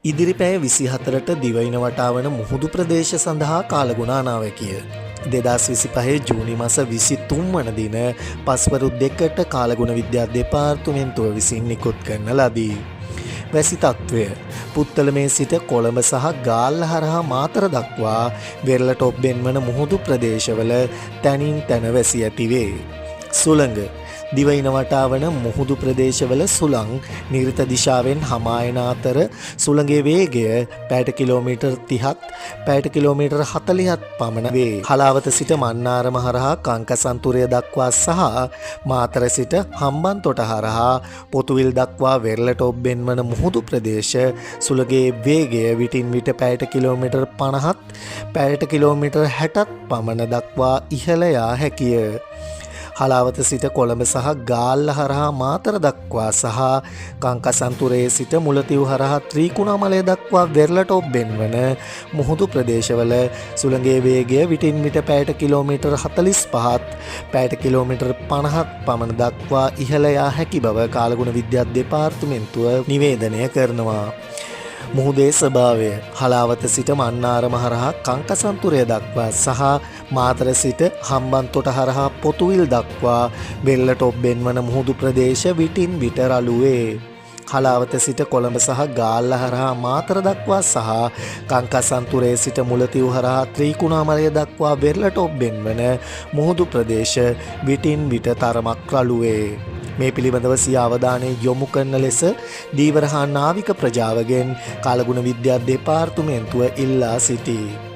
ඉදිරි පැය 24ට දිවයින වටා වන මුහුදු ප්‍රදේශ සඳහා කාලගුණ අනාවැකිය. 2025 ජූනි මස 23 වන දින පස්වරු 2ට කාලගුණ විද්‍යා දෙපාර්තමේන්තුව විසින් නිකුත් කරන ලදී. වැසි තත්ත්වය පුත්තලමේ සිට කොළඹ සහ ගාල්ල හරහා මාතර දක්වා වෙරළට ඔබ්බෙන් වන මුහුදු ප්‍රදේශවල තැනින් තැන වැසි ඇතිවේ. සුළඟ දිවයින වටා වන මුහුදු ප්‍රදේශවල සුළං නිරිත දිශාවෙන් හමා එන අතර සුළඟේ වේගය පැයට කිලෝමීටර් 30ත් පැයට කිලෝමීටර් 40ත් පමණ වේ. හලාවත සිට මන්නාරම හරහා කංකසන්තුරය දක්වා සහ මාතර සිට හම්බන්තොට හරහා පොතුවිල් දක්වා වෙරළට ඔබ්බෙන් වන මුහුදු ප්‍රදේශ සුළඟේ වේගය විටින් විට පැයට කිලෝමීටර් 50ත් පැයට කිලෝමීටර් 60ත් පමණ දක්වා ඉහළ යා හැකිය. හලාවත සිට කොළඹ සහ ගාල්ල හරහා මාතර දක්වා සහ කංකසන්තුරේ සිට මුලතිව් හරහා ත්‍රිකුණාමලය දක්වා වෙරළට ඔබ්බෙන් වන මුහුදු ප්‍රදේශවල සුළඟේ වේගය විටින් විට පැයට කිලෝමීටර් 45ත් පැයට කිලෝමීටර් 50ත් පමණ දක්වා ඉහළ යා හැකි බව කාලගුණ විද්‍යා දෙපාර්තමේන්තුව නිවේදනය කරනවා. මුහුදේ ස්වභාවය හලාවත සිට මන්නාරම හරහා කංකසන්තුරය දක්වා සහ මාතර සිට හම්බන්තොට හරහා පොතුවිල් දක්වා වෙරළට ඔබ්බෙන් වන මුහුදු ප්‍රදේශ විටින් විට රළු වේ. හලාවත සිට කොළඹ සහ ගාල්ල හරහා මාතර දක්වා සහ කංකසන්තුරේ සිට මුලතිව් හරහා ත්‍රිකුණාමලය දක්වා වෙරළට ඔබ්බෙන් වන මුහුදු ප්‍රදේශ විටින් විට තරමක් රළු වේ. මේ පිළිබඳව සිය අවධානය යොමු කරන ලෙස දීවර හා නාවික ප්‍රජාවගෙන් කාලගුණ විද්‍යා දෙපාර්තමේන්තුව ඉල්ලා සිටී.